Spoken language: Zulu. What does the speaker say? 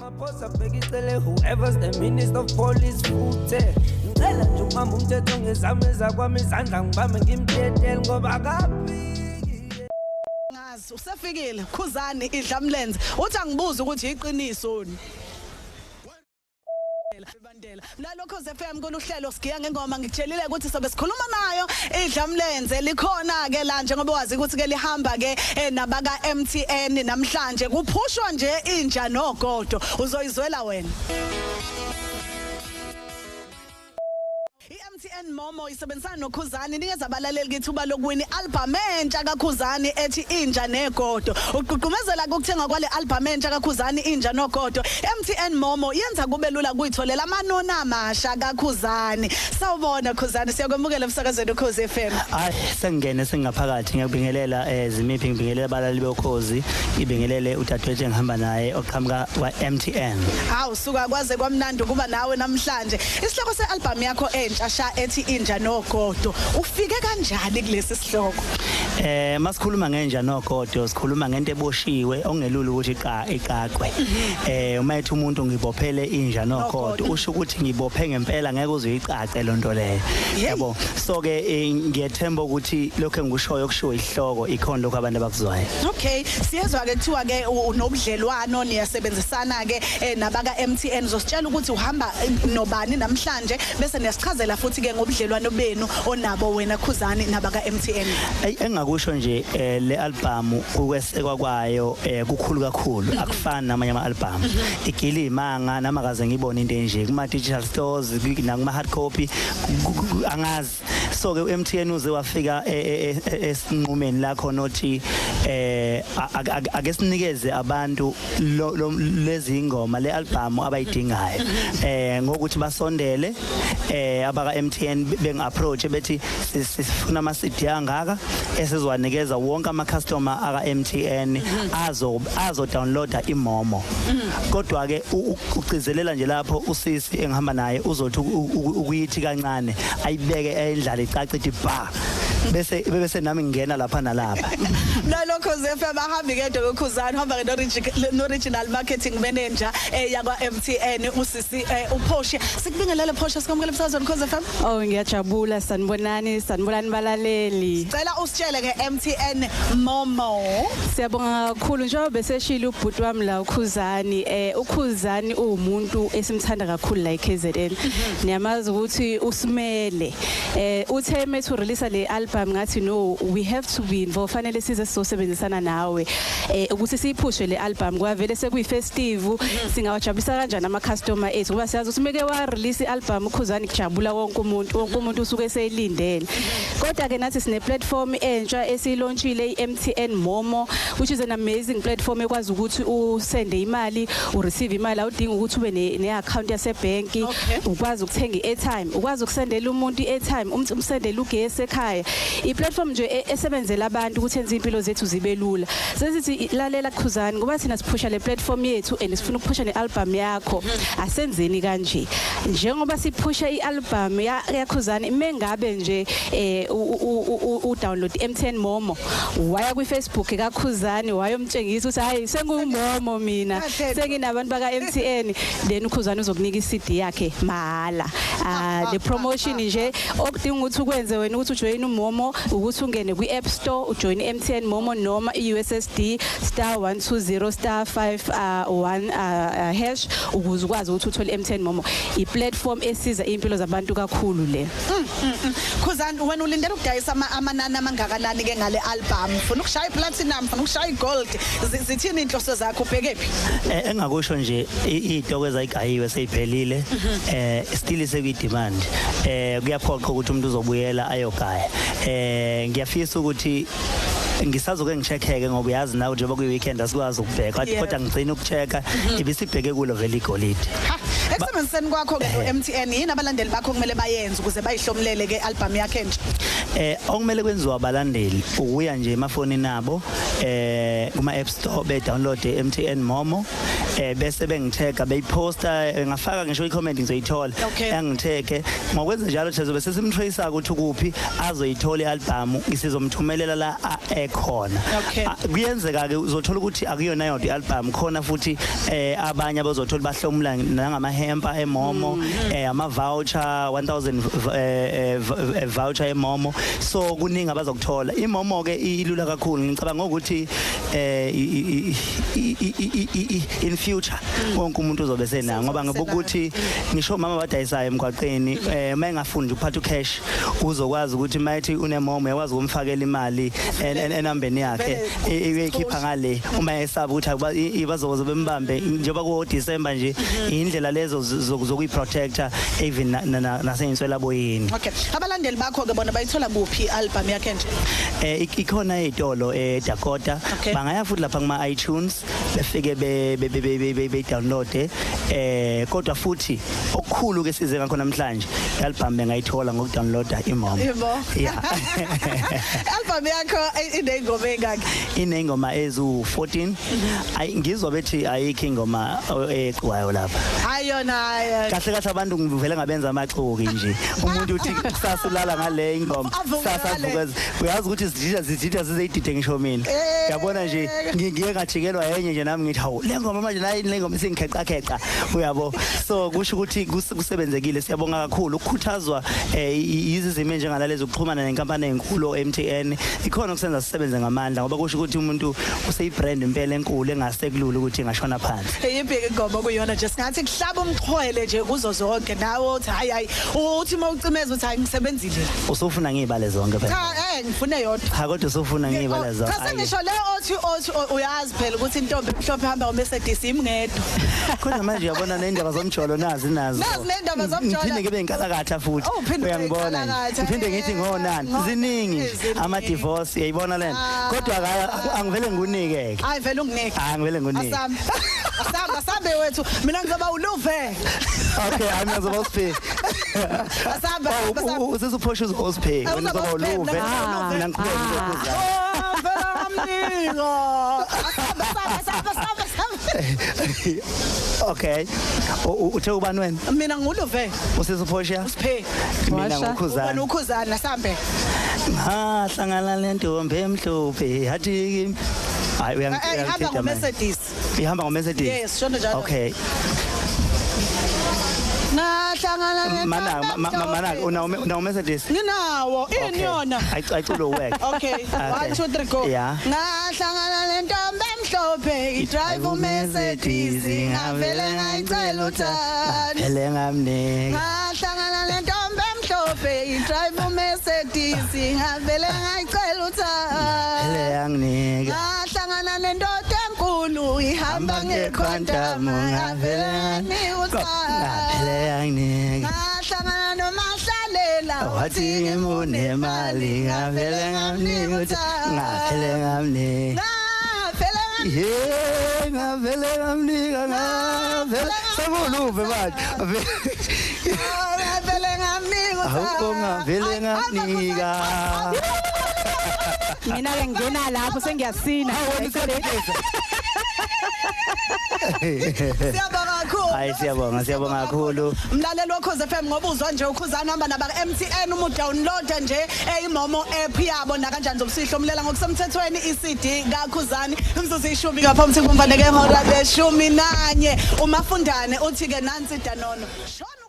Ramaphosa Bheki Cele, whoever's the minister of police futhe ngicela nje ukubamba umthetho ngezami ezakwami izandla ngibambe ngimdedele ngoba akaphiki. Ngazi usefikile Khuzani idlamlenze uthi angibuze ukuthi iqiniso ni. Bandela nalokho FM koluhlelo sigiya ngengoma. Ngikutshelile ukuthi sobe sikhuluma nayo idlamlenze likhona ke la, njengoba wazi ukuthi ke lihamba ke nabaka MTN. Namhlanje kuphushwa nje inja nogodo, uzoyizwela wena. I-MTN Momo isebenzisana noKhuzani nikeza abalaleli kithi uba lokuwina i-album entsha kaKhuzani ethi Inja Negodo. Uqhuqhumezela ukuthenga kwale album entsha kaKhuzani Inja Nogodo. MTN Momo yenza kube lula kuyitholela amanoni amasha kaKhuzani. Sawubona Khuzani, siyakwemukela emsakazweni uKhozi FM. Hayi, sengingene sengaphakathi. Ngiyakubingelela Zimiphi, ngibingelela abalali bokhozi, ngibingelele udadewethu engihamba naye oqhamuka kwa MTN. Hawu suka, kwaze kwamnandi ukuba nawe namhlanje. Isihloko se-album yakho entsha sha ethi Inja Nogodo. Ufike kanjani kulesi sihloko? Masikhuluma ngenja nogodo, sikhuluma ngento eboshiwe ongelula ukuthi iqaqwe. Uma ethi umuntu ngibophele inja nogodo, usho ukuthi ngibophe ngempela, ngeke uze uyiqaqe lonto leyo. Yabo. So ke ngiyethemba ukuthi lokho engikushoyo kushiwo isihloko ikhona lokho abantu abakuzwayo. Okay, siyezwa ke kuthiwa ke unobudlelwano, niyasebenzisana ke nabaka MTN. Uzositshela ukuthi uhamba nobani namhlanje, bese niyasichazela futhi ke ngobudlelwano benu onabo wena Khuzani nabaka MTN. Ey, engakusho nje, le album ukwesekwa kwayo kukhulu kakhulu, akufani namanye ama album. Igili imanga nama kaze ngibone into enje kuma digital stores nakuma hard copy, angazi. So ke uMTN uze wafika esinqumeni la khona othi ake sinikeze abantu lezi ingoma, le album abayidingayo, ngokuthi basondele abaka MTN bengi approach bethi sifuna ama CD angaka esizowanikeza wonke ama customer aka MTN azo downloada imomo. Kodwa ke ugcizelela nje lapho usisi engihamba naye uzothi ukuyithi kancane, ayibeke endlala icace ithi ba, bese nami ngingena lapha nalapha. Nalokho FM ahambi kedwa uKhuzani, uhamba ke no-regional marketing manager yakwa MTN, usisi uPortia. Sikubingelele Portia, sikwamukele emsakazweni Khozi FM. Oh, ngiyajabula. Sanibonani, sanibonani balaleli. Cela usitshele nge MTN Momo. Siyabonga kakhulu. Njengoba beseshilo ubhuti wami la uKhuzani, uKhuzani uwumuntu esimthanda kakhulu la eKZN. Niyamazi ukuthi usimele. Uthe methu release le album, ngathi no, we have to be involved, fanele size sizosebenzisana nawe ukuthi siyiphushe le album ngoba vele sekuyi festive. Singawajabulisa kanjani ama customer ethu? Ngoba siyazi ukuthi meke wa release i-album uKhuzani, kujabula wonke umuntu, wonke umuntu usuke eseyilindele. Kodwa ke nathi sine platform entsha esiyilaunchile, i-MTN Momo, which is an amazing platform ekwazi ukuthi usende imali, ureceive imali, awudingi ukuthi ube ne account yasebanki. Ukwazi ukuthenga i-airtime, ukwazi ukusendela umuntu i-airtime, umsendele ugesi ekhaya. I-platform nje esebenzela abantu ukuthi enze impilo zethu zibe lula. Sesithi lalela Khuzani, ngoba thina siphusha le platform yethu and sifuna ukuphusha ne-album yakho, asenzeni kanje: njengoba siphusha i-album yaKhuzani, mengabe nje u download MTN Momo, waya kwi-Facebook kaKhuzani, wayomtshengisa ukuthi hayi, senguMomo mina, senginabantu baka MTN, then uKhuzani uzokunika iCD yakhe mahala. Ah, le promotion nje okudinga ukuthi ukwenze wena ukuthi ujoin uMomo ukuthi ungene kwi-App Store, ujoin MTN Momo noma i-USSD *120*5 1 hash ukuze ukwazi ukuthi uthole MTN Momo. I-platform esiza impilo zabantu kakhulu le. Khuzani, wena ulindele ukudayisa amanani amangakanani ke ngale album? Ufuna ukushaya platinum, ufuna ukushaya gold? Zithini inhloso zakho, ubheke phi? Engakusho nje, iy'toko ezayigayiwe seyiphelile, still sekuyi demand, kuyaphoqa ukuthi umuntu uzobuyela ayogaya. Ngiyafisa ukuthi ngisazoke ngi-check-ke ngoba uyazi nawe njengoba kuyi-weekend asikwazi ukubheka, kodwa ngigcina uku-check-a ibisibheke kulo vele igolide. Ha. Ekusebenziseni kwakho ke no MTN, yini abalandeli bakho kumele bayenze ukuze bayihlomlele ke album yakhe entsha? Okumele kwenziwa abalandeli ukuya nje emafonini abo kuma App Store, be download MTN Momo, bese bengitag, beyiposta, ngafaka ngisho i-comment, ngizoyithola. Angithege ngokwenza njalo, sizobe sesimtrace ukuthi ukuphi, azoyithola i-album, isizomthumelela la ekhona. Kuyenzeka ke uzothola ukuthi akuyona yodwa i-album khona, futhi abanye abazothola bahlomula nangama hamper emomo, ama voucher 1000 voucher emomo, so kuningi abazokuthola. Imomo ke ilula kakhulu. Ngicabanga ukuthi in future wonke umuntu uzobe senayo, ngoba ngibuka ukuthi ngisho mama abadayisayo emgwaqeni, mayengafundi ukuphatha ucash, uzokwazi ukuthi mayethi unemomo, uyakwazi ukumfakela imali enambeni yakhe, iyikhipha ngale, uma esaba ukuthi bazoze bembambe njengoba ku December nje. Indlela lezo zokuyiprotecta even naseyintswelaboyeni. Okay, abalandeli bakho ke bona bayithola kuphi i-album yakhe entsha? Ikhona ezitolo eDakota. Bangaya futhi lapha kuma iTunes, befike be download, kodwa futhi okukhulu ke size ngakho namhlanje, i-album bengayithola ngokudownloada imomo. Yebo. Yeah. Album yakho ineyingoma engaki? Inengoma ezu-14. Ayi, ngizwa bethi ayikho ingoma eqwayo lapha. Ayona, hayi. Kahle kahle, abantu ngivele ngabenza amaxoki nje. Umuntu uthi kusasa ulala ngale ingoma, Avuke kusasa ngale. avuka, uyazi ukuthi zijija zijija zizeyidide. Ngisho mina, yabona nje, ngiye ngajikelwa enye nje nami, ngithi hawu, le ngoma manje nayi, le ngoma isingikheqa kheqa, uyabo. So kusho ukuthi kusebenzekile. Siyabonga kakhulu ukukhuthazwa yizi zimo enjengalezi, ukuxhumana nenkampani enkulu MTN, ikhona okusenza sisebenze ngamandla, ngoba kusho ukuthi umuntu useyibrand impela enkulu engasekulula ukuthi ingashona phansi. Eyiphi ingoma kuyona nje singathi kuhlaba umxhwele nje kuzo zonke, nawe uthi hayi hayi, uthi uma ucimeza uthi hayi, ngisebenzile? Usufuna ngiyibale zonke phela? Cha, ngifune yodwa. Cha, kodwa usufuna ngiyibale zonke? Cha, sengisho le othi uyazi phela ukuthi intombi emhlophe ihamba ngoMercedes, yimi ngedwa. Kodwa manje uyabona nendaba zomjolo nazi nazo. Nazi nendaba zomjolo. Ngiphinde ngibe inkalakatha futhi. Oh, uphinde ube Uyangibona nje. inkalakatha, Ngiphinde ngithi ngonani, ziningi nje. Ziningi. Ama divorce, uyayibona lena. Kodwa angivele ngikunike ke. Hayi, vele unginike. Hayi, ngivele ngikunike. Asambe, asambe, asambe wethu, mina ngizoba uluve. Okay, hayi, mina ngizoba usiphe. Asambe, asambe. Usisuphosha uzosiphe. Ah, Wena uzoba uzoba uSiphe, uluve. mina ngizoba uluve. Mina ngiqhubeke ngizokhuza. Oh, vele ngamnika. Asambe, asambe, asambe, asambe, asambe. Okay, uthe ubani wena? Mina nguluve. Usisuphosha? Usiphe. Mina Washa. Ubani? Ngukhuzana. Ukhuzana, asambe. Ngahlangana nentombi emhlophe, yathi kimi, hayi, Ihamba ngoMercedes. Ihamba ngoMercedes? Yes, shono njalo. Okay. Ngahlangana Mana mana, unawo Mercedes? Nginawo, ini yona? Ayiculo work. Okay, 1 2 3, go. Yeah. Ngahlangana nentombi emhlophe, idrive uMercedes, ngavele ngayicela uthando. Phele ngamnika. Ngahlangana nentombi emhlophe, idrive uMercedes, ngavele ngayicela uthando. Phele yanginika. Ngahlangana nendoda enkulu, ihamba ngequantum, ngavele nganika uthando. Ngaphele yanginika. Ngahlangana nomahlalela, Wathi ngimunemali, ngavele ngamnika uthando. Ngaphele ngamnika. Ngavele Ye, ngavele ngamnika, ngavele sekuluve manje. Ngavele ngamnika. Awukho, ngavele ngamnika. Mina ke ngena lapho sengiyasina. Siyabonga kakhulu. Hayi, siyabonga, siyabonga kakhulu. Mlaleli woKhozi FM, ngoba uzwa nje ukhuzana hamba naba MTN, uma download nje eyimomo app yabo nakanjani zobusihlomulela ngokusemthethweni iCD kaKhuzani. Imzuzu 10 ngaphambi kumvaneke ehora leshumi nanye. Umafundane uthi ke nansi danono. Shono.